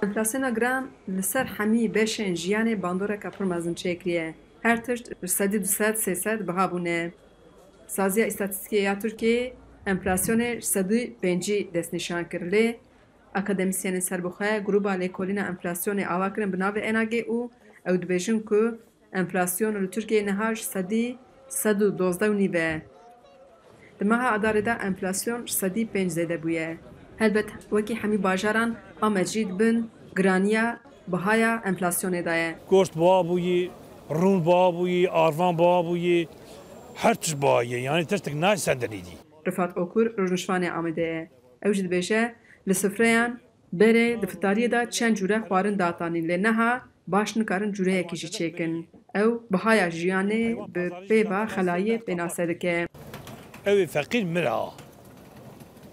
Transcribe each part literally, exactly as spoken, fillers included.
Enflasyona giran li ser hemî beşên jiyanê bandoreka pir mezin çêkiriye. Her tişt ji sedî du sed sê sed biha bûne. Saziya Îstatîstîkê ya Tirkiyeyê enflasyonê ji sedî pêncî destnîşan kir. Lê akademîsyenên serbixwe grûba lêkolîna enflasyonê ava kirin bi navê ENAGê û ew dibêjin ku enflasyon li Tirkiyeyê niha ji sedî sed û dozdeh û nîv e. Di meha Adarê de enflasyon ji sedî pênc zêde bûye. Helbet wekî hemî bajaran Amed jî di bin giraniya bihaya enflasyonê de ye. Goşt biha bûyî, rûn biha bûyî, arvan biha bûyî, her tişt biha ye. Yanî tiştek nayê sendinî dî. Rifat Okur rojnişvanê Amedê ye. Ew jî dibêje, li sifreyan berê di fitariyê de çend cûre xwarin datanîn, lê niha baş nikarin cûreyekî jî çêkin. Ew bihaya jiyanê bi pêva xelayê pênase dike. Ew ê feqîr mira.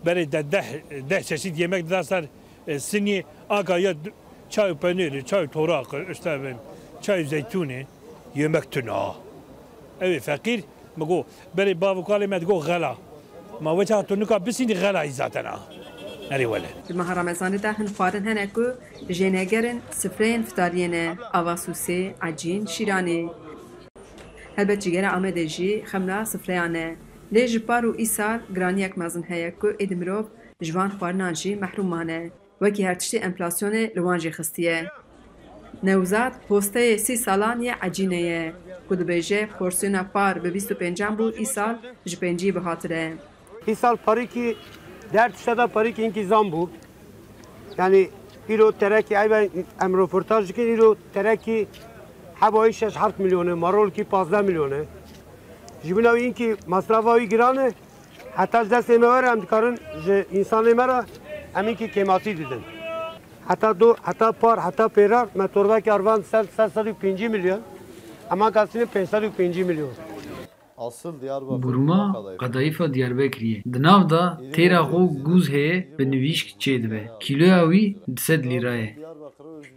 Berê de deh, deh çeşît yemek dida ser, e, sinî, anka ya d-, çay û penêrê, çay û toraq, işte ben, çay û zeytûnê, yemek tuna. Ew ê feqîr, mi got, berê bav û kalê me digot xela. Ma weca tu nika bisînî xelayî zaten a. Erê wele. Di meha Remezanê de hin xwarin hene ku jênegerin sifreyên fitariyê ne, ava sûsê, ecîn, şîranê. Helbet cigera Amedê jî xemla sifreyan e. Lê ji par û îsal giraniyek mezin heye ku êdî mirov ji van xwarinan jî mehrûm mane. Wekî her tiştî enflasyonê li wan jî xistiye. Newzad posteyê sî salan yê ecînê ye ku dibêje porsiyona par bi bîst û pêncan bû, îsal ji pêncî bihatir e. Îsal parîkî, di her tişta de parîkî hinkî zam bû. Yanî îro terekî, eyben em roportaj dikin, îro terekî hebayî şeş heft milyon e, marolkî pazdeh milyon e. Ji bona wî hinkî masrafa wî giran e. Heta ji destê me were em dikarin ji însanê me re em hinkî kêmasî didin. Heta do, heta par, heta pêrar me torbekî arvan ser, ser sed û pêncî milyon. Em anka distînin pênc sed û pêncî milyon. Asıl Diyarbakır Burma Kadayıf. Qedayîfa Diyarbekiriyê. Di nav de têra xwe gûz heye bi nivîşk çêdibe. Kîloya wî du sed lîra ye.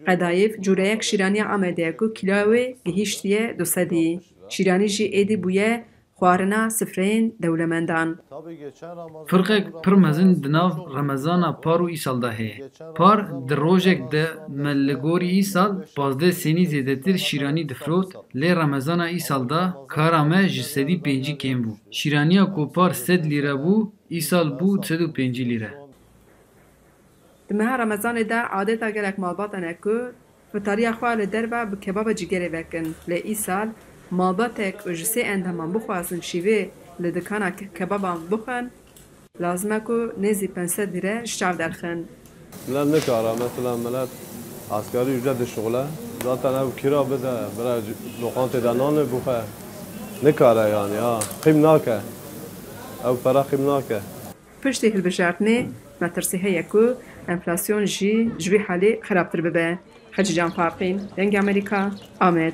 Qedayîf cûreyek şîraniya Amedê ye ku kîloya wê gihîştiye du sedî. Şîranî jî êdî bûye xwarina sifreyên dewlemendan. Firqek pir mezin di nav Remezana par û îsal de heye. Par di rojek de me li gorî îsal pazdeh senî zêdetir şîranî difirot, lê Remezana îsal de kara me ji sedî pêncî kêm bû. Şîraniya ku par sed lîre bû, îsal bû sed û pêncî lîre. Di meha Remezanê de adeta gelek malbatan e ku fitariya xwe li derve bi kebaba cîgerê vekin. Lê îsal malbatek ji sê endeman bixwazin şîvê li dikana ke-, kebaban bixwin, lazim e ku nêzî pênc sed lîre ji çav derxin. Milet nikare, mesela milet asgari ücret dişuxule, zaten ew kira bide, bire loqantê de nanê bixwe. Nikare yani, ha, qîm nake. Ew pere qîm nake. Piştî hilbijartinê metirsî heye ku enflasyon jî ji vî halê xerabtir bibe. Hecîcan Farqîn, Dengê Amerîka, Amed.